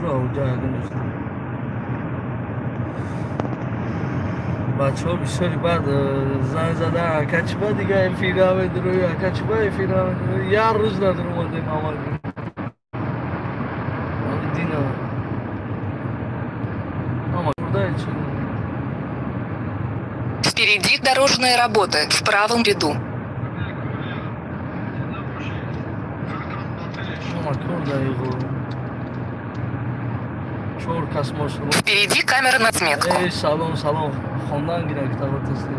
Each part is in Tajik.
Бидура уҷа ягон ҷо. Бачаҳо бисёри баъд занг зада, ака чӣ ба дига эфир намедурои, ака чӣ ба эфир намедурои? Як рӯз надуромадем ҳамагӣ. Дина. Ама курдай чӣ? Впереди дорожные работы в правом ряду. Впереди камера на отметку. Эй, салом, салом. Хондан гирак таватасти.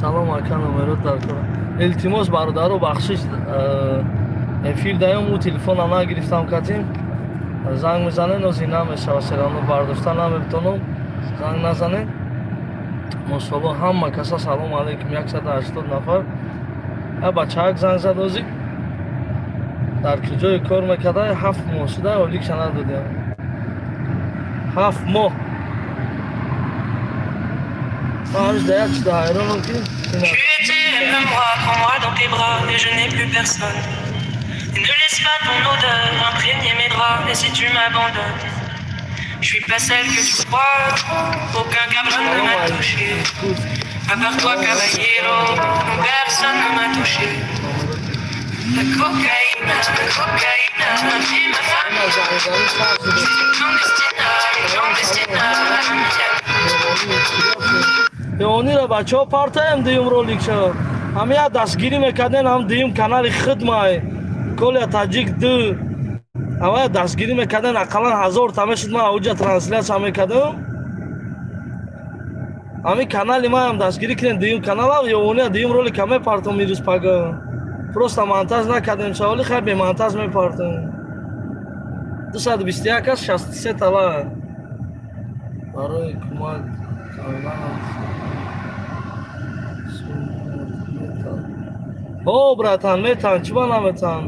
Салом ака, номерот дар кор. Илтимос бародаро, бахшиш, эфир даём ӯ телефона нагирифтам катим. Занг мезанен, ози намешава, серано бардошта наметонам. Занг назанен. Мошалло ҳама каса салом алейкум, 180 нафар. Я бачаак занг зад ози. Дар куҷое кор мекарда, 7 моҳ шуда, оликша надодем. 7 моҳ. Ман ҳамиш да як чиза ҳайронам ки Aime-moi, prends-moi dans tes bras, et je n'ai plus personne. Et ne laisse pas ton odeur imprégner mes draps, et si tu m'abandonnes, je suis pas celle que tu crois, aucun cabron ne m'a touché. À part toi, caballero, personne ne m'a touché. La cocaïne, a pris ma femme. Clandestina, clandestina, la mienne. Онира бачаҳо партаем дуюм ролик шава. Ҳам як дастгирӣ мекарден, ҳам дуюм канали хидмай. Коля Таҷик 2. Ҳама дастгирӣ мекарден, ақаллан 1000 та мешуд, ман ауҷа трансляция мекардам. Ҳамин канали маам дастгирӣ кунен, дуюм каналам, ё ония дуюм ролика мепартом ирӯз пага. Просто монтаж накардем, шаволи хай бемонтаж мепартом. 221 кас 63 тала. Барои кӯмак карданам. О, братан, метан, чӣ ба наметан?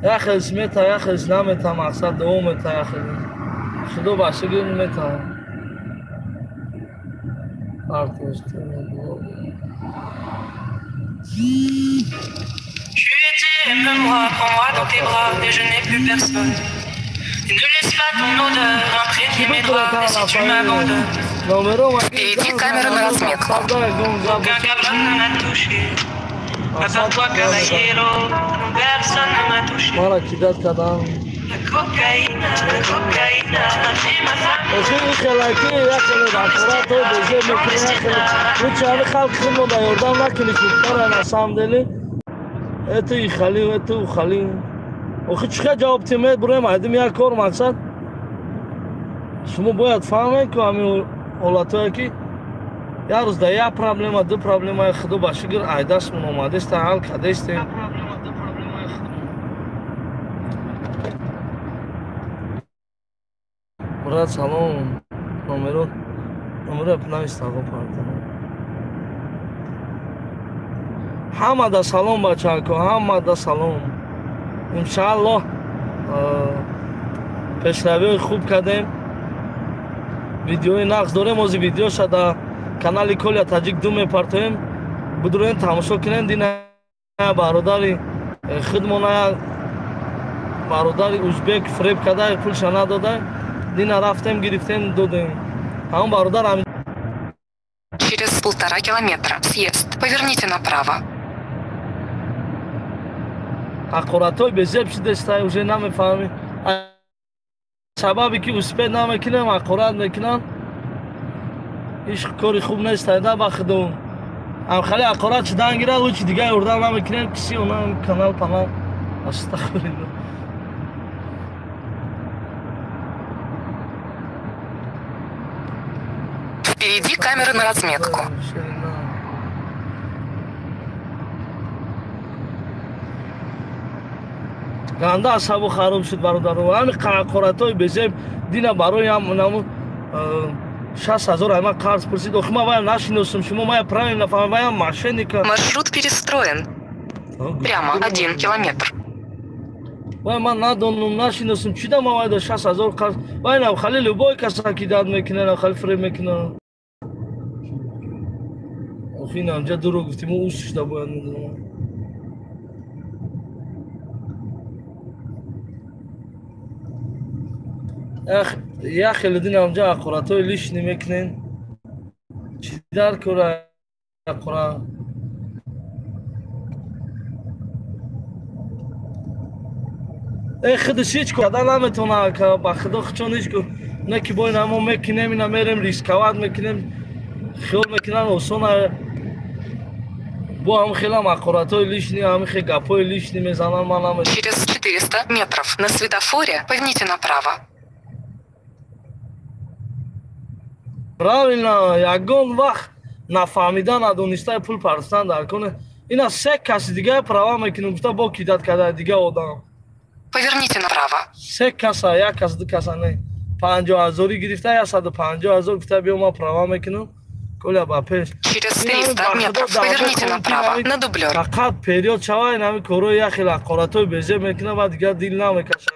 Як хелс мета, як хелс намета, мақсад дуо мета, як хел. Худо ба шукр мета. Tu étais, aime-moi, prends-moi dans tes bras, et je n'ai plus personne. Et ne laisse pas ton odeur imprégner mes draps, et si tu m'abandonnes. Впереди камера на разметку. Aucun cabron ne m'a touché. À part toi, caballero, personne ne m'a touché. La cocaïne, la cocaïne, a pris ma femme. Шумо бояд фаҳмед, ки ҳамин ҳолатое ки як рӯз да як проблема, ду проблемаи худо ба шукр айдастмон омадеста, ҳал кардестем. Брат, салом. Номеро нависта парта. Ҳамада салом, бачако, ҳамада салом. Иншааллоҳ пешравиҳои хуб кардем. Видеои нақс дорем, ози видеоша дар канали Коля Таҷик 2 мепартоем. Бидурен тамошо кунен. Дина бародари худмона, бародари узбек фреб карда, пулша надода. Дина рафтем, гирифтем, додем. Ҳамон бародар ҳам. Через 1,5 километра съезд. Поверните направо. Ҳақоратҳои безеб шудеста, уже намефаҳмӣ. Сабабе ки успед намекунем, ҳақорат мекунам. Иш кори хуб нест, да ба худо. Ам хали ҳақорат шудан гира, лучи дига ёрдам намекунем, киси онам канал панал. Астағфируллоҳ. Впереди камера на разметку. Ганда асабу хароб шуд бародаро. Ҳамин ҳақоратҳои безеб дина барои ҳам наму 60 000 ама қарз пурсид. Охи ман вая нашиносам, шумо мая правильно нафаҳмед, вая мошенника. Маршрут перестроен. Прямо 1 километр. Вай ман надонам, нашиносам, чӣ дам вай да 6000 қарз. Вай нав хали любой каса кидат мекунад, нав хали фиреб мекунад. Охи инамҷа дурӯғ гуфтим, ӯ усшда бояд медонам. Як хеле дин амҷа аққуратҳои лишни мекунен. Чӣ дар кора аққура? Э худаш ҳеҷ карда наметавонад, ба худо худшон ҳеҷ ку не ки бо ина мо мекунем, ина мерем рисковать мекунем, хиёл мекунанд осон. Бо ҳам хелам аққуратҳои лишни, ҳам хел гапҳои лишни мезананд, ман наметавонам. Через 400 метров на светофоре поверните направо. Правильно, ягон вақт нафаҳмида, надонистаи пул партофтан дар кон. Ина се каси дига права мекунем, гуфта бо кидат карда дига одам. Поверните направо. Се каса, як кас, ду каса не. 50 000 гирифта, 150 000 гуфта биё ман права мекунам. Коля ба пеш. Через 300 метров поверните направо, на дублер. Фақат период шава, ин ҳами корҳои як хел аққоратҳои безеб мекунад ва дигар дил намекашад.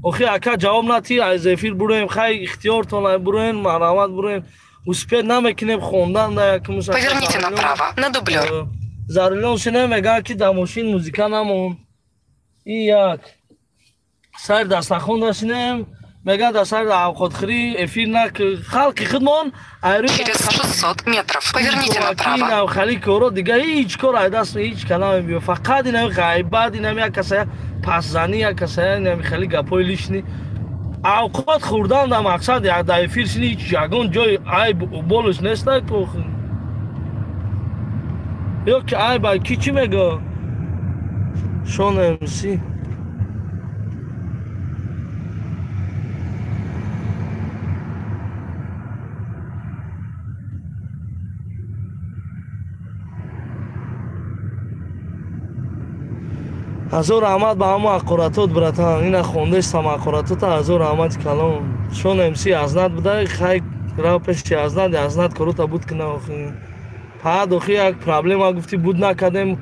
Охи ака ҷавоб натӣ, аз эфир буроем, хай ихтиёртон буроем, марҳамат буроем. Успеть намекунем хондан да якумуш. Поверните направо, на дублер. Зарулён шине мегӯяд ки дар мошин музика намон. Ин як. Сари дастархон дашинем, мегӯяд дар сари авқотхӯрӣ эфир нак. Халқи худмон Через 600 метров поверните направо. Хали коро дига ҳеҷ кор ай даст ҳеҷ каламе биё. Фақат инами ғайбат, инами як каса пасзанӣ, як каса инами хели гапҳои лишни. Авқот хӯрдан дар мақсад дар эфир шини ҳеҷ ягон ҷои айб болиш нест охи. Ё ки айб ки чӣ мегӯ? Шон МС. Ҳазор раҳмат ба ҳама аққуратот, братан. Ина хондестам аққуратота, ҳазор раҳмати калон. Шон МС азнат буда, хай рав пеши азнат, азнат корота буд кина охи. Паад охи як проблема гуфти буд накардем.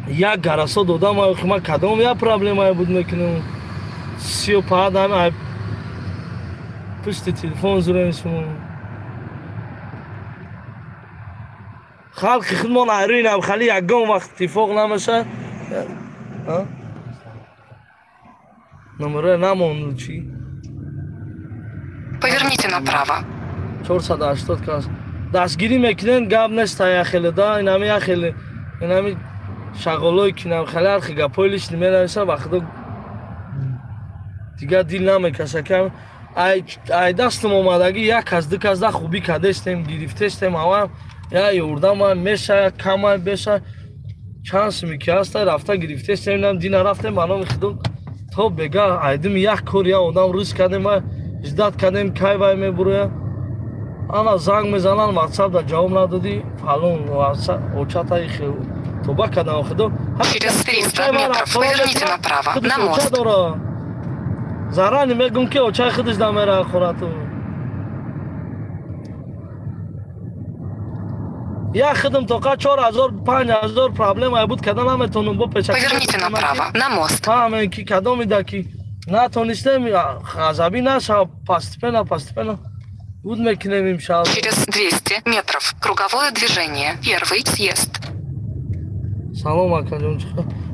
Як гарасо додам, охи ман кадом як проблемае буд мекунам. Сиё паад ҳами пушти телефон зурем шумо. Халқи худмон айрӯи навхали ягон вақт иттифоқ намешавад. Номероя намонду чӣ? Поверните направо. 480 кас. Дастгирӣ мекунен, гап нест яхеле да, инами яхеле, инами шағолое ки навхали ҳархи гапҳои лишни менависад, ба худо дигар дил намекаша. Ки ай дастам омадагӣ як кас, ду кас да хубӣ кардестем, гирифтестем, авам я ёрдама меша, кама беша, чанд суми ки ҳаста рафта гирифтестем, инам дина рафтем ба номи худо то бега айдим як кор я одам рӯз кардем ва ждат кардем кай вай мебуроя. Ана занг мезананд, ватсап да ҷавоб надодӣ, фалон очатаи хел тоба кардам худо. Через 300 метров поверните направо, на мост. Зарани мегум ки очаи худаш да мера хорату. Я худам тоқа 4000 5000 проблема буд када наметонам бо печак. Поверните направо, на мост. Фаҳмем ки кадомида ки натонистем, ғазабӣ наша, постепенно, постепенно буд мекунем имшаб. Через 200 метров круговое движение, первый съезд. Салом акаҷон,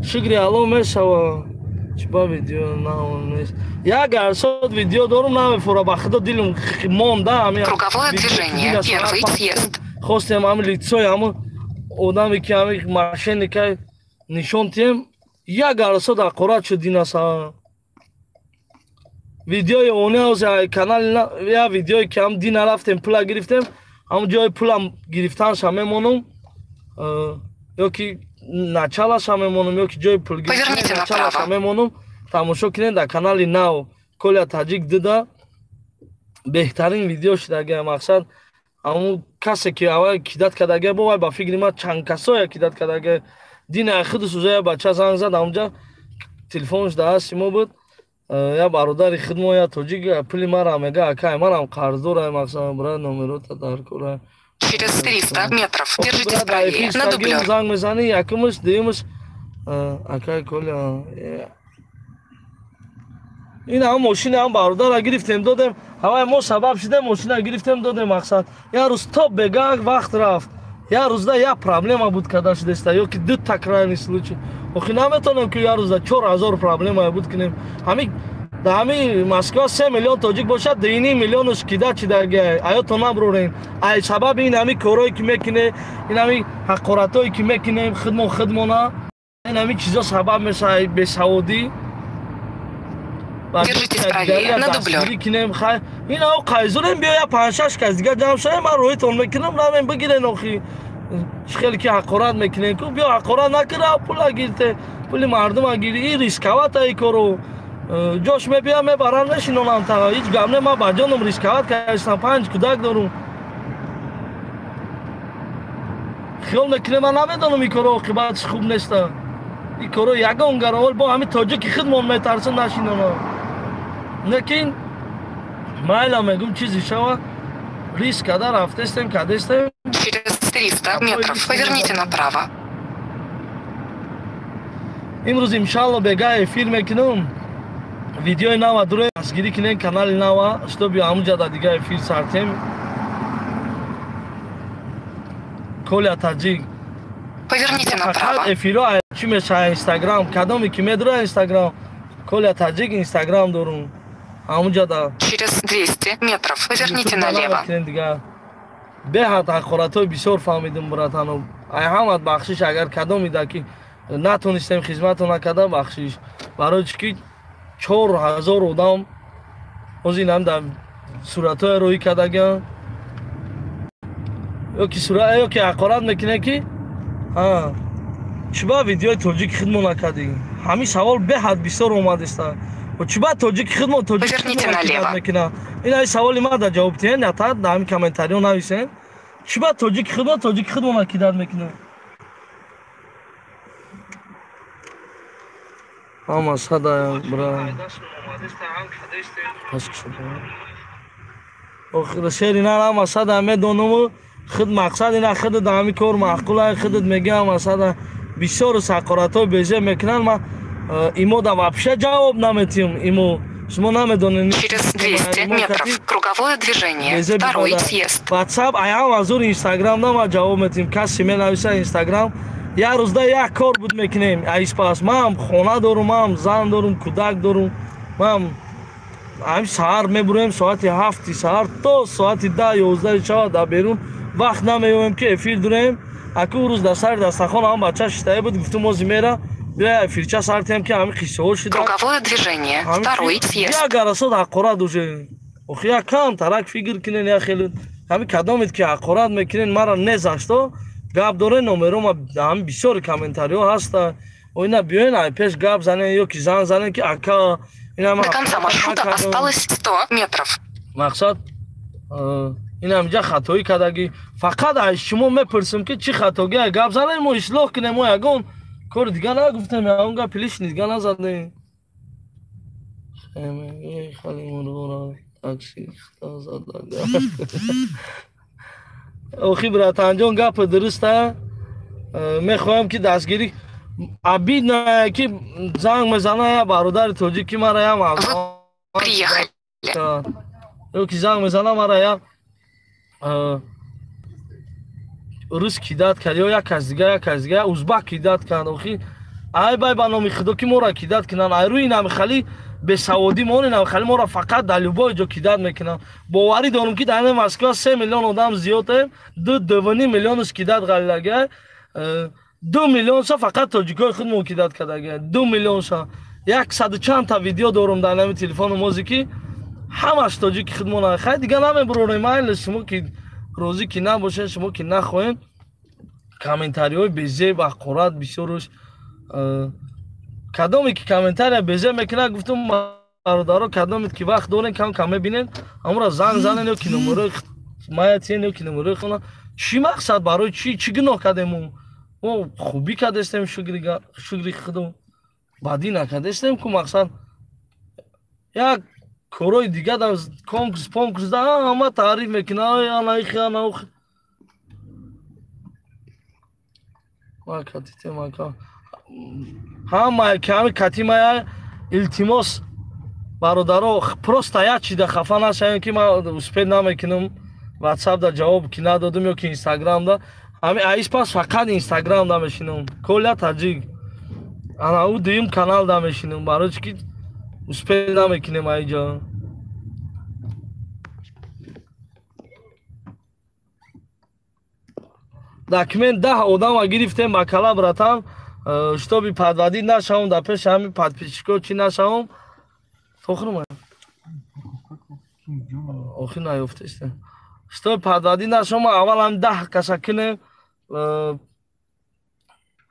шукри Алло мешава. Чӣ ба видео наонест? Як гарсот видео дорум намефура, ба худо дилам монда. Круговое движение, первый съезд. Хостем ҳами лицои ҳамун одаме ки ҳами мошенника нишон тиҳем, як гарсот аққурат шуд динаса. Видеои оне канали я видеое ки ҳам дина рафтем пула гирифтем, ҳамун ҷои пулам гирифтанша мемонам, ё ки началаша мемонам, ё ки ҷои пул гирифтанаша мемонам. Тамошо кунед дар канали нав Коля Таҷик дуда беҳтарин видео шудага. Мақсад ҳамун касе ки аввал кидат кардага, бо вай ба фикри ман чанд касоя кидат кардага. Дина худу сузая бача занг зад, ҳамунҷа телефонш дар дасти мо буд. Я бародари хидмо я тоҷик пули мара мега акай манам қарздорам мақсад брат номерота дар кора. Через 300 метров держитесь правее на дублер. Занг мезани якумаш дуюмаш акай Коля. Ин ҳам мошина ҳам бародара гирифтем додем. Ҳавай мо сабаб шудем мошина гирифтем додем мақсад. Я рӯз то бега вақт рафт. Я рӯзда я проблема буд када шудеста ё ки ду такрарный случай. Охи наметонем ки я рӯзда 4000 проблема буд кунем. Ҳами да ҳами Москва 3 миллион тоҷик бошад, 2.5 миллионш кида чи дарга. Аёто наброрем. Ай сабаби ин ҳами корое ки мекунем, ин ҳами ҳақоратое ки мекунем хидмо хидмона, ин ҳами чизо сабаб мешавад бесаводӣ. Держитесь правее на дублер. Ин ав қайзурем биё я 5-6 кас дига ҷамъ шавем, ман роҳитон мекунам, равем бигирен охи. Хеле ки ҳақорат мекунем ку биё ҳақорат накира, пула гирте, пули мардума гири, ин рисковата и кору. Ҷош мебиям мебарам мешинонам та ҳеҷ гап не, ман ба ҷоном рисковат кардам, 5 кӯдак дорум. Хиёл мекунем, ман намедонам ин коро оқибатш хуб неста. Ин коро ягон гаровол бо ҳамин тоҷики хидмон метарсам нашинонам. Лекин майла мегум чизи шава риск када рафтестем кадестем. Через 300 метров поверните направо. Имрӯз иншалло бега эфир мекунам. Видеои нава дуре дастгирӣ кунем канали нава, чтобы ҳамунҷа да дига эфир сартем. Коля Таҷик. Поверните направо. Эфиро чӣ мешава Инстаграм, кадоме ки медура Инстаграм, Коля Таҷик Инстаграм дорум. Ҳамунҷа да. Через 200 метров поверните налево. Беҳад ҳақоратҳои бисёр фаҳмидим братано. Ай ҳамат бахшиш агар кадоме да ки натонистем хизматро накарда бахшиш. Барои чӣ ки 4000 одам ҳозир инам дар суратҳое рӯй кардагианд. Ё ки сурат ё ки ҳақорат мекунед ки ҳа чӣ ба видеои тоҷики хидмо накардӣ? Ҳамин савол беҳад бисёр омадеста. Чӣ ба тоҷики хидмо тоҷики хидмо мекунад? Ин ай саволи ман да ҷавоб диҳед, на та дар ҳамин комментариҳо нависен. Чӣ ба тоҷики хидмо тоҷики хидмо накидат мекунад? Ҳама сада бра. Охир шери на ҳама сада медонам худ мақсад ина худ дар ҳамин кор маъқул худат мегӯям ҳама сада бисёр ҳақоратҳои безеб мекунанд. Ман имо да вообще ҷавоб наметиҳам. Имо шумо намедонед. Через 200 метров круговое движение, второй съезд. WhatsApp аям азур Instagram нама ҷавоб метиҳам. Касе менависа Instagram я рӯзда як кор буд мекунем. Айспас ман хона дорум, ман зан дорум, кӯдак дорум. Ман ҳамин саҳар мебурем соати 7 саҳар то соати 10-11 шава дар берун вақт намеёбем ки эфир дурем. Аку рӯз дар сари дастархон ҳам бача шитае буд, гуфтум ози мера бия эфирча сар тиҳем ки ҳамин қиссаҳо шида. Круговое движение, второй съезд. Як гарасод ҳақорат уже. Охи як кам тарак фигр кунен, я хеле ҳамин кадомед ки ҳақорат мекунен мара незашто гап доре номерома ҳамин бисёр комментариҳо ҳаста. Оина биёен ай пеш гап занен ё ки зан занен ки ака ина До конца маршрута осталось 100 метров. Мақсад ин ҳаминҷа хатоӣ кардагӣ. Фақат аз шумо мепурсем ки чӣ хатогӣ ай гап занем, мо ислоҳ кунем, мо ягон кори дига нагуфтем, ягон гапи лишний дига назадем. Охи братанҷон гапи дуруста. Мехоҳам ки дастгирӣ обидно ки занг мезана я бародари тоҷик ки мара я Приехали. Ё ки занг мезана мара я рус кидат кард ё як кас дига, як кас дига узбак кидат кард. Охи ай бай ба номи худо ки моро кидат кунанд. Ай рӯи намихали бесаводӣ мо намихали моро фақат дар любой ҷо кидат мекунанд. Боварӣ дорум ки дар Москва 3 миллион одам зиёдем, 2.5 миллионш кидат ғалилага, 2 миллионша фақат тоҷикои худмон кидат кардага, 2 миллионша. 100 чандта видео дорум дар нами телефону мози ки ҳамаш тоҷики худмон. Хай дига намебурорем, майли шумо ки розӣ ки набошед, шумо ки нахоҳед комментариҳои безеб ҳақорат бисёруш. Кадоме ки комментария безеб мекунад, гуфтум бародаро кадомед ки вақт дорен кам кам мебинед, ҳамонро занг занен ё ки номерои маятиен ё ки номерои хона. Чӣ мақсад, барои чӣ, чӣ гуноҳ кардем мо? Мо хубӣ кардестем, шукри худо, бадӣ накардестем ку мақсад. Як корои дига дар конкурс понкурс да ҳама таъриф мекунад, ана ихи ана ух. Ҳама ками катимая илтимос бародаро, просто як чида хафа нашавем ки ман успед намекунам, ватсап да ҷавоб ки надодум ё ки инстаграм да. Ҳами аис пас фақат инстаграм да мешинам. Коля Таҷик. Ана ӯ дуюм канал да мешинам, барои чи ки успед намекунем аиҷа. Документ 10 одама гирифтем ба кала братан, чтобы подводить нашавам, дар пеши ҳами подписчико чӣ нашавам. Тохрум охир наёфтест. Чтобы подводить нашавам, аввал ҳам 10 каса кунем,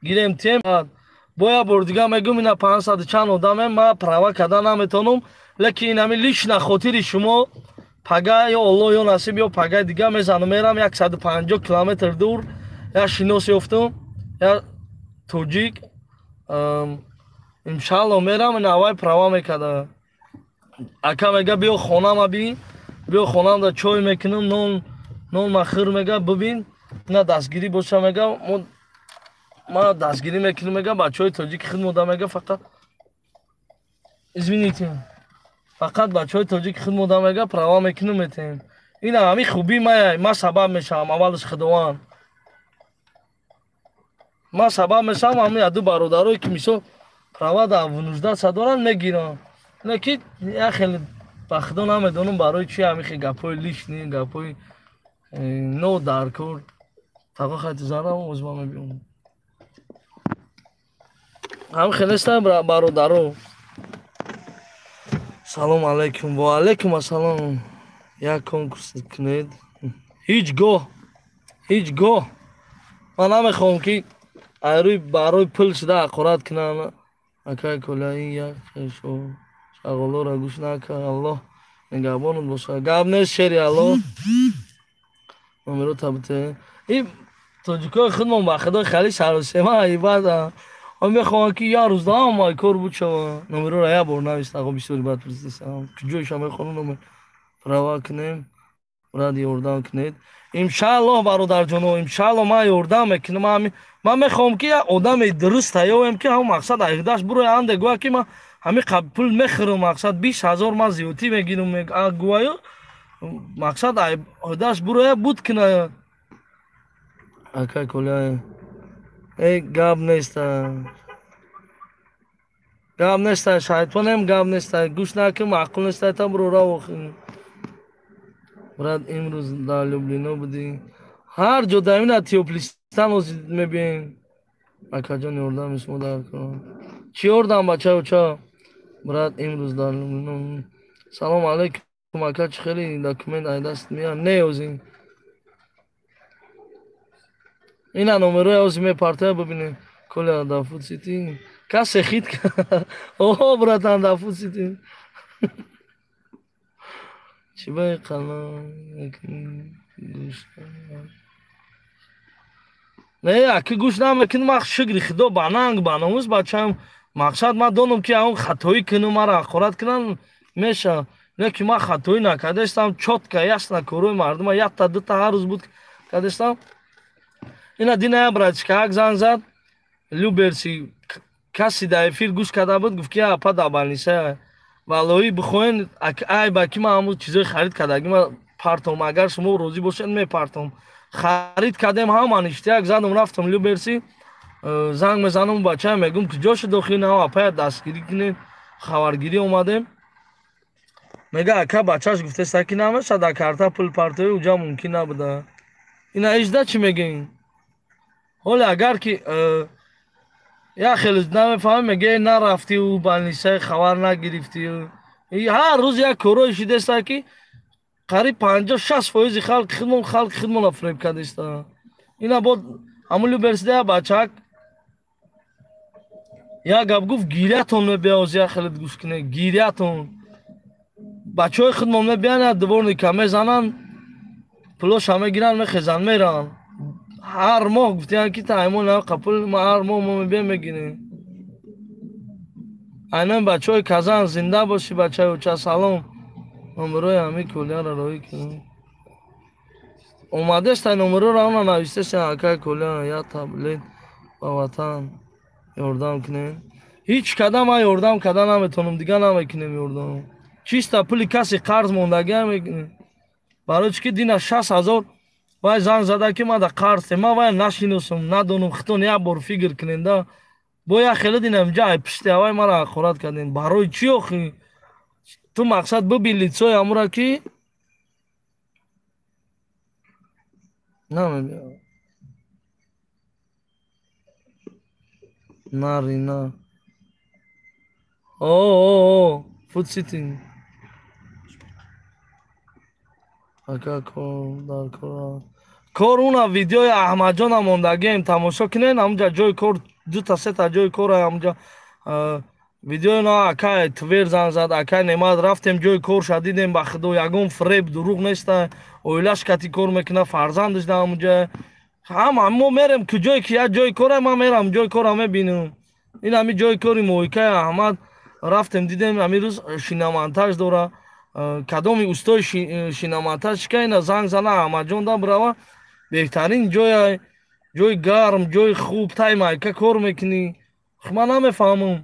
гирем тем. Бо як бор дига мегӯм, ина 500 чанд одаме, ман права карда наметонам, лекин инами лично хотири шумо пага ё Аллоҳ ё насиб ё пагаи дига мезанам, мерам 150 километр дур, як шинос ёфтум, як тоҷик, иншаалло мерам, ина аввай права мекарда. Ака мега биё хонама бин, биё хонамда чой мекунам, нон махир мега бибин, ина дастгирӣ боша мега, ма дастгирӣ мекунам мега, бачаҳои тоҷики хидмода мега, фақат извините, фақат бачаҳои тоҷики хидмода мега права мекунам метем. Ина ҳами хубии ма сабаб мешавам, аввалаш Худованд. Ма сабаб мешавам ҳами яду бародарое ки мисол права дар внуждаться доранд мегиранд. Не ки я хеле ба Худо намедонам барои чи ҳами хе гапҳои лишний, гапҳои но даркор. Тақа хати занам озма мебиём. Ҳам хелестам бародаро. Салом алейкум. Ва алейкум ассалом. Як конкурс кунед. Ҳеҷ гоҳ, ҳеҷ гоҳ ман намехоҳам ки айрӯи барои пул шуда ҳақорат кунам. Акай Коля, ин як шағолоро гӯш накар. Аллоҳ нигаҳбонат бошад. Гап нест, шери Аллоҳ. Номеро табите. Ин тоҷикои худмон ба Худо хеле саросема ибада. Он мехоҳам ки як рӯз даҳам кор буд шава. Номероро як бор навист, аго бисёри бад пурсидам. Куҷоиша мехонам номер права кунем, брат ёрдам кунед. Иншааллоҳ бародарҷоно, иншааллоҳ ман ёрдам мекунам. Ман мехоҳам ки як одаме дуруст таёвем ки ҳамон мақсад айдаш бурои анде гӯя ки ман ҳамин пул мехӯрам, мақсад 20 000 ман зиёдтӣ мегирам, гӯяю мақсад айдаш буроя буд куна. Акай Коля, эй гап неста. Гап неста, шайтонем гап неста. Гӯш накун, маъқул неста, та буро рав охир. Брат, имрӯз дар Люблино будӣ. Ҳар ҷо дар ина Теоплистан ози мебием. Акаҷон ёрдами шумо дар кор. Чӣ ёрдам бачаё ча? Брат, имрӯз дар Люблино. Салом алейкум, ака, чӣ хеле документ айдаст меяд? Не озин. Ина номерои ози мепартоя бибинем. Коля дар Фуд Сити. Касе хит кард. Оҳо, братан, дар Фуд Сити. Чӣ баи қалам гӯш не, аки гӯш намекунам, ман шукри Худо ба нанг ба номус бачаам. Мақсад ман донам ки он хатоӣ кунам, маро ҳақорат кунам меша. Не ки ман хатоӣ накардаистам, чётко ясно корои мардума якта дута ҳар рӯз буд кардаистам. Ина дина я братчика як занг зад, Люберси каси дар эфир гӯш карда буд, гуфт ки апа дар больница. Валлоҳи бихоҳен айба ки ман ҳамун чизои харид кардаги ман партом, агар шумо розӣ бошед мепартом. Харид кардем ҳама ништияк задам рафтам Люберси, занг мезанам бачаам мегӯм куҷо шуд охир, на апая дастгирӣ кунед, хабаргирӣ омадем. Мега ака бачааш гуфтеста ки намешад дар карта пул партоӣ уҷа мумкин набуда. Ина ижда чӣ мегӯем? Ҳоле агар ки як хеле намефаҳмем, мега нарафтиу больницаи хабар нагирифтиу. Ҳар рӯз як корое шидеста ки қариб 50-60 фоизи халқи худмон халқи худмонро фиреб кардеста. Ина бод ҳамун Люберсида як бачак як гап гуфт, гирятон мебиёз, як хеле гӯш кунед, гирятон. Бачаҳои худмон мебиён, як дворника мезананд, пулоша мегиранд, мехезанд, мераванд. Ҳар моҳ гуфтиянд ки таймон пул ҳар моҳ мо мебиём мегирем. Айнан бачаҳои Казан зинда бошӣ, бачаи оча, салом. Номерои ҳамин Колияро роҳӣ кунем. Омадеста номероро она навистеста, акай Колия, я таблет ба ватан ёрдам кунем. Ҳеҷ када ман ёрдам карда наметавонам, дига намекунем ёрдам. Чиста пули каси қарз мондагиам мекунем. Барои чӣ ки дина 60 000 вай занг зада ки ман да қарз те, ман вай нашиносам, надонам, хитон як бор фикр кунем да. Бо як хеле динам ҷа ай пишти авай мара ҳақорат кардем. Барои чӣ охи? Ту мақсад бибин лицои амура ки намебиям. Нари на. О, о, о, Food City. Ака кор дар кор. Кор уна видеои Аҳмадҷона мондагием, тамошо кунен, ҳамунҷа ҷои кор дута сета ҷои кор ҳамунҷа видеои на акай Твер занг зад, акай Немат рафтем ҷои кор шадидем, ба худо ягон фреб дурӯғ неста, оилаш кати кор мекунад, фарзандаш да ҳамунҷа. Ҳама мо мерем куҷое ки як ҷои кора, ман мерам ҷои кора мебинам. Ин ҳами ҷои кори моикаи Аҳмад рафтем дидем, ҳамин рӯз шиномонтаж дора. Кадоми устои шиномонтаж чика ина занг зана Аҳмадҷон да бирава, беҳтарин ҷоя, ҷои гарм, ҷои хуб, тай майка кор мекунӣ. Ман намефаҳмам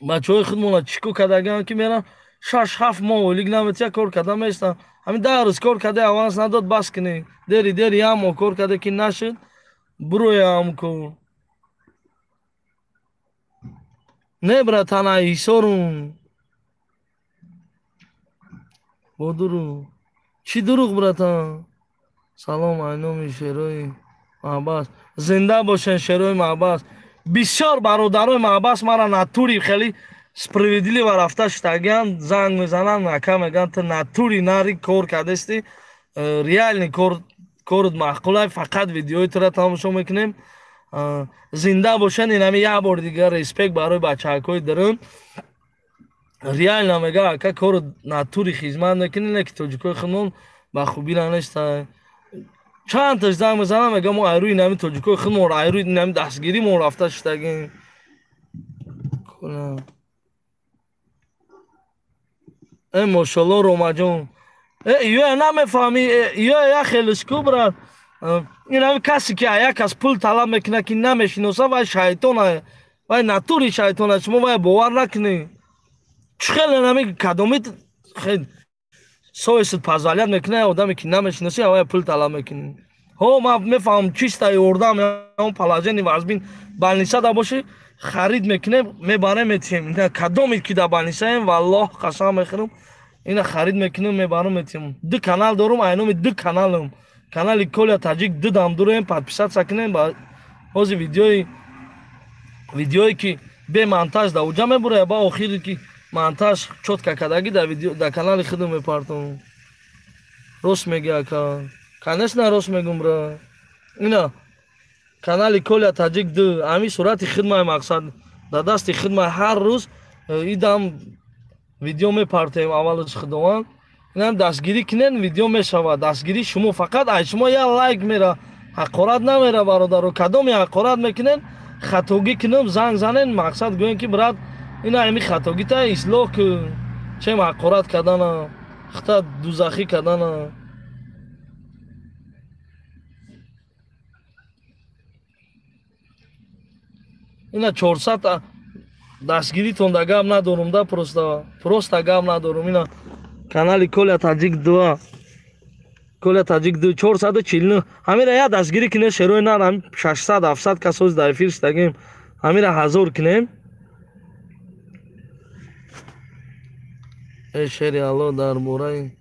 бачаҳои худмона чӣ кор кардагианд ки меран 6-7 моҳ ойлик наметия кор карда меистанд. Ҳамин 10 рӯз кор карда аванс надод, бас кунӣ. Дери дери як моҳ кор карда ки нашуд, буроям кор. Не братан, ай ҳисорум. Бо дурӯғ. Чӣ дурӯғ, братан? Салом, ай номи шерои маҳбас. Зинда бошен шерои маҳбас. Бисёр бародарои маҳбас мара натури хеле справедливо рафта шудагианд, занг мезананд, ака мегӯянд ту натури нари кор кардасти, реальный кор, корут маъқулай, фақат видеои тура тамошо мекунем. Зинда бошен, инами як бор дигар респект барои бачаҳакҳои дарун. Реально мега ака кору натури хизмат мекунӣ, не ки тоҷикои худмон ба хубӣ нанеста. Чанд таш занг мезанам, мега мо айрӯи инами тоҷикои худмон, айрӯи инами дастгирӣ мо рафта шудагем. Э мошалло Ромаҷон. Э ё намефаҳмӣ, ё як хелеш ку брат. Инами касе ки як кас пул талаб мекунад ки намешиноса, вай шайтона, вай натури шайтона, шумо вай бовар накунед. Чӣ хеле нами кадоми совестит позволять мекунад одаме ки намешиноси, вай пул талаб мекунӣ. Ҳо, ман мефаҳмам чиста ёрдам, он положение вазбин больница да бошӣ, харид мекунем, мебарем метиҳем. Ина кадоме ки дар больницаем, валлоҳ қасам мехӯрам, ина харид мекунем, мебарам метиҳем. Ду канал дорум, айноми ду каналам. Канали Коля Таҷик ду дам дуроем, подписаться кунем, ба ҳозир видеое ки бе монтаж да уҷа мебурая, ба охире ки монтаж чётко кардагӣ дар видео дар канали худам мепартам. Рост мегӣ ака. Конечно рост мегум бра. Ина канали Коля Таҷик ду, ҳамин сурати хидмаи мақсад дар дасти хидмаи ҳар рӯз идам видео мепартем, аввалаш худованд. Инам дастгирӣ кунен, видео мешавад. Дастгирӣ шумо фақат ай шумо як лайк мера, ҳақорат намера бародаро. Кадоме ҳақорат мекунен, хатогӣ кунем, занг занен, мақсад гӯен ки брат ина ҳами хатогита ислоҳ кун. Чем ҳақорат кардана, хита дузахӣ кардана. Ина 400 дастгиритон да гап надорум да, просто гап надорум. Ина канали Коля Таҷик 2, Коля Таҷик 2 449. Ҳамира як дастгирӣ кунем, шерои нар, ҳами 600-700 кас ҳоз дар эфир шудагем, ҳамира 1000 кунем. Э шери Алло, дар бораи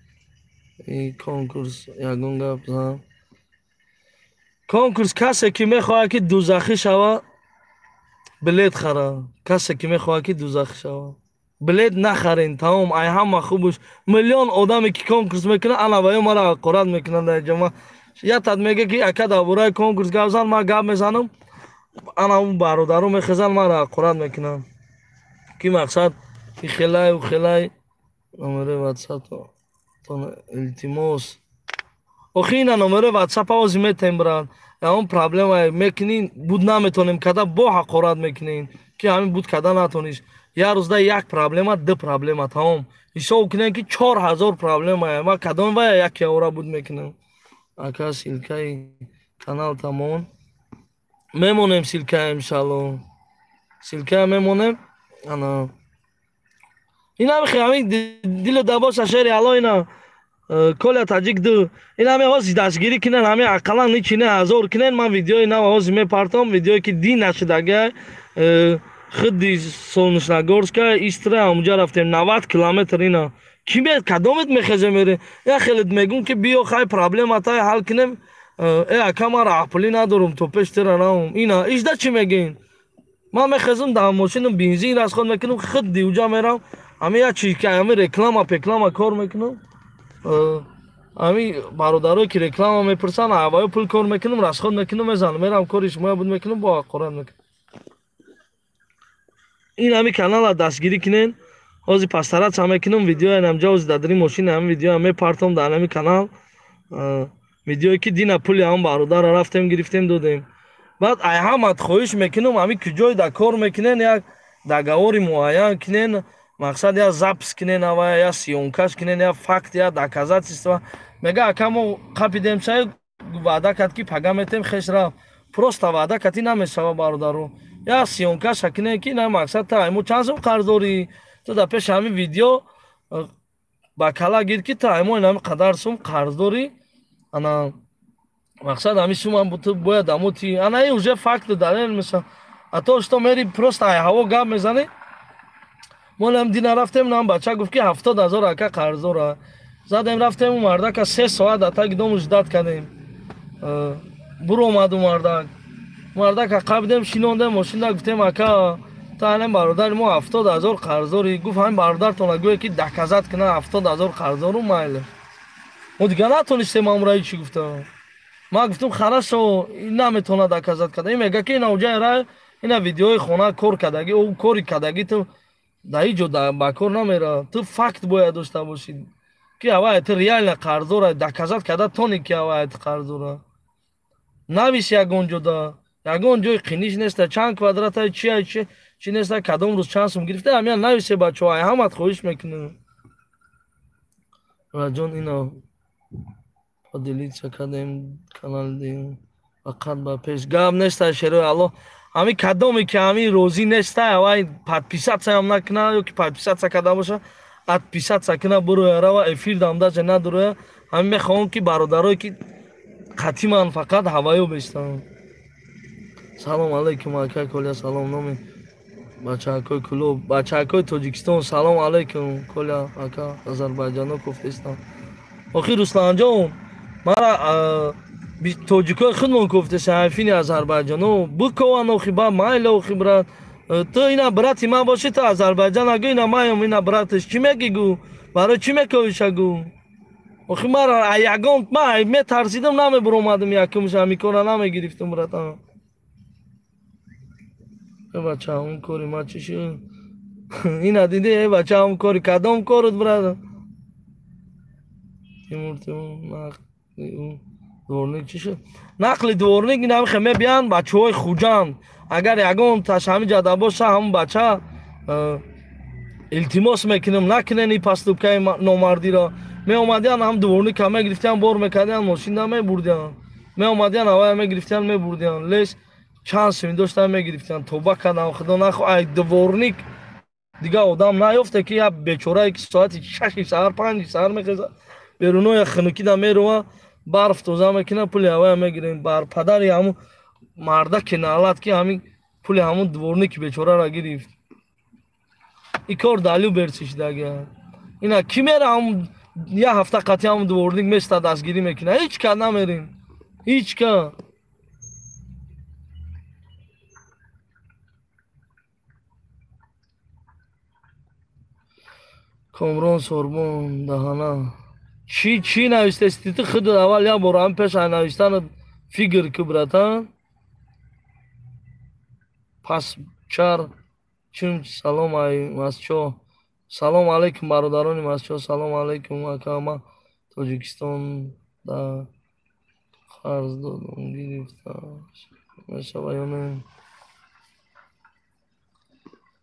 конкурс ягон гап зан. Конкурс касе ки мехоҳад ки дузахӣ шава, билет хара. Касе ки мехоҳад ки дузахӣ шава, билет нахарен, тамом. Ай ҳама хубуш миллион одаме ки конкурс мекунад, ана ваё мара ҳақорат мекунанд дар ҷамоа. Ятат мега ки ака дар бораи конкурс гап зан, ман гап мезанам, ана он бародаро мехезанд, мара ҳақорат мекунанд ки мақсад и хелай у хелай. Номери ватсап илтимос. Охи ина номери ватсап ози метем брат, ягон проблема мекунӣ, буд наметонем када, бо ҳақорат мекунем ки ҳамин буд када натониш. Як рӯзда як проблема, ду проблема, тамом. Ҳисоб кунем, ки 4000 проблема. Ма кадом вая як явора буд мекунам? Ака, ссылкаи канал тамон. Мемонем ссылка, иншалло. Ссылка мемонем. Ана. Ина михи ҳамин дилу дабоша шери ало ина Коля Таҷик ду. Ин ҳами ҳози дастгирӣ кинен, ҳами ақаллан ничине ҳазор кинен, ман видеои нав ҳози мепартом, видеое ки дин нашудага, худи Солнечногорска, Истра, ҳамуҷа рафтем 90 километр ина. Ки ме кадомет мехезе мере? Я хеле мегум ки биё хай проблема тай ҳал кинем. Ака, ман раҳпулӣ надорум, то пеш тера наум. Ина ижда чӣ мегӯин? Ман мехезам, дар мошинам бензин расход мекунам, худ диуҷа мерам. Ҳами як чи ҳами реклама пеклама кор мекунам. Ҳами бародарое ки реклама мепурсанд, авваё пул кор мекунам, расход мекунам, мезанам, мерам кори шумоя буд мекунам, бо ҳақорат мекунам. Ин ҳами канала дастгирӣ кинен. Ҳози пастаратса мекунам, видеоя намҷа ҳози дар дари мошина ҳами видеоя мепартом дар ҳами канал. Видеое ки дина пули ҳам бародарро рафтем гирифтем додем. Баъд ай ҳамат хоҳиш мекунам, ҳами куҷое да кор мекунен, як договори муайян кинен, мақсад я запись кинен, ава я съёмкаш кинен, я факт, я доказательства. Мега ака, мо қапидем чай, ваъда кард ки пага метем, хеш рафт. Просто ваъда кати намешава, бародаро. Я съёмкаша кинен, ки на мақсад та мо чанд сум қарз дорӣ? Ту дар пеши ҳамин видео ба кала гир, ки та мо инами қадар сум қарз дорӣ. Ана мақсад ҳамин сумам ту бояд амоти. Ана ин уже факт далел меша. А то что мери просто ай ҳаво гап мезанӣ. Мо нам дина рафтем, нам бача гуфт ки 70 000 ака қарздора. Задем рафтем, у мардака 3 соат дар таги дому ждать кардем. Буромад у мардак. Мардака қабидем, шинондем мошинда, гуфтем: ака, та ҳанем бародари мо 70 000 қарздорӣ. Гуфт: ҳамин бародартона гӯе ки доказать кунад 70 000 қарздору, майли. Мо дигар натонистем амраи чӣ гуфтам. Ман гуфтам: хорошо, наметавонад доказать карда. Ин мега ки ина уҷаи рай, ина видеои хона кор кардагӣ, ӯ кори кардагӣ ту дар ҳеҷ ҷо ба кор намера. Ту факт бояд дошта бошӣ, ки авай ту реально қарздора, доказать карда тони, ки авай ту қарздора. Навис ягон ҷода, ягон ҷои қиниш неста, чанд квадрата, чи чи чи неста, кадом рӯз чанд сум гирифта, ҳамян нависе, бачаҳо, ай ҳамат хоҳиш мекунам. Раҷон, ина поделиться кардем канал дим, фақат ба пеш гап неста, шерои Аллоҳ. Ҳами кадоме ки ҳами розӣ неста, авай подписатсаям накуна ё ки подписаться карда боша, отписаться куна, буроя рава, эфир дам даже надуроя. Ҳами мехоҳам ки бародарое ки қатиман фақат ҳаваё бестам. Салом алейкум, ака Коля, салом номи бачаакои клуб, бачаакои Тоҷикистон, салом алейкум, Коля ака, Азарбайҷано кофтестам. Охи Русланҷон, мара тоҷикои худмон кофтеса, ҳайфини Азарбайҷано букован, охи ба майла, охи брат, ту ина брати ман бошӣ, ту Азарбайҷан агӯ, ина маям, ина браташ чӣ мегӣ, гӯ, барои чӣ мековиша, гӯ. Охи мара ягон ман метарсидам, намебуромадам, якумш ҳамин кора намегирифтам, братан. Э бача, он кори ма чӣ шуд? Ина диди, э бача, он кори кадом корут, брат? Тимур, Тимур, нақли дворник чӣ шуд? Нақли дворник ин ҳамихе мебиянд бачаҳои Хуҷанд. Агар ягон таш ҳамин ҷада боша, ҳамон бача, илтимос мекунам, накунен ин поступкаи номардиро. Меомадиян, ҳам дворника мегирифтиян, бор мекардиян, мошинда мебурдиян. Меомадиян, авая мегирифтиян, мебурдиян. Лес чанд сими доштан, мегирифтиян. Тоба кардам, худо нахо, ай дворник дигар одам наёфте, ки як бечорае ки соати 6-и саҳар, 5-и саҳар мехеза, беруноя хунукида мерова, барф тоза мекуна, пули ҳавая мегирем. Бар падари ҳамун мардаке налат, ки ҳамин пули ҳамун дворники бечораро гирифт. Ин кор далю берсишдага. Ина ки мера ҳамун як ҳафта қатъи ҳамун дворник места, дастгирӣ мекуна? Ҳеҷ ка намерем, ҳеҷ ка. Комрон Сорбон даҳана чӣ чӣ навистести ту? Худ аввал як бор ҳам пеш ай навистанат фикр ку, братан. Пас чар чун салом ай масчо, салом алейкум, бародарони масчо, салом алейкум, ака, ма Тоҷикистон да қарз додум, гирифта мешава ё не?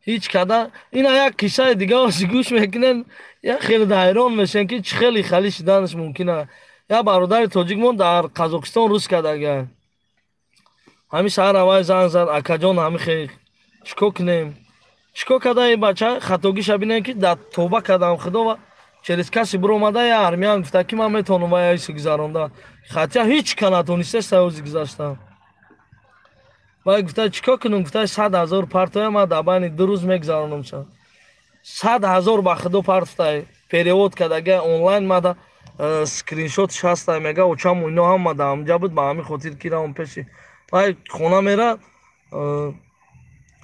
Ҳеҷ када ина як қиссаи дига ози гӯш мекунен, як хеле ҳайрон мешен, ки чӣ хеле хали шиданаш мумкин а. Як бародари тоҷикмон дар Қазоқистон рӯз кардага. Ҳамин саҳар аввай занг зад: «Акаҷон, ҳами хел чӣ кор кунем?» Чӣ кор карда ин бача? Хатогиша бинем, ки дар тоба кардам худо, через каси биромада, я армян гуфта, ки ман метавонам вай айси гузаронда, хотя ҳеҷ ка натонистеста ози гузаштам. Вай гуфта: «Чӣ кор кунам?» Гуфта: «100 000 партоя, ман дар байни 2 рӯз мегузаронам.» 100 000 ба худо партофтай, перевод кардага онлайн, мада скриншотш ҳастай. Мега, очаму ино ҳама да ҳамҷа буд, ба ҳамин хотир кираам пеши вай хона мера.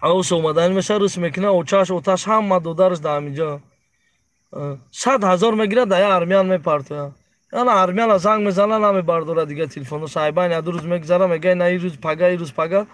Авс омаданӣ меша, рӯс мекуна, очаш, оташ, ҳама додараш да ҳамиҷа. 100 000 мегирад, да я армян мепартоя. Ана армяна занг мезана, намебардора дига телефоно. Сайбайн я 2 рӯз мегузара, мега: «На, ин рӯз пага, ин рӯз пага».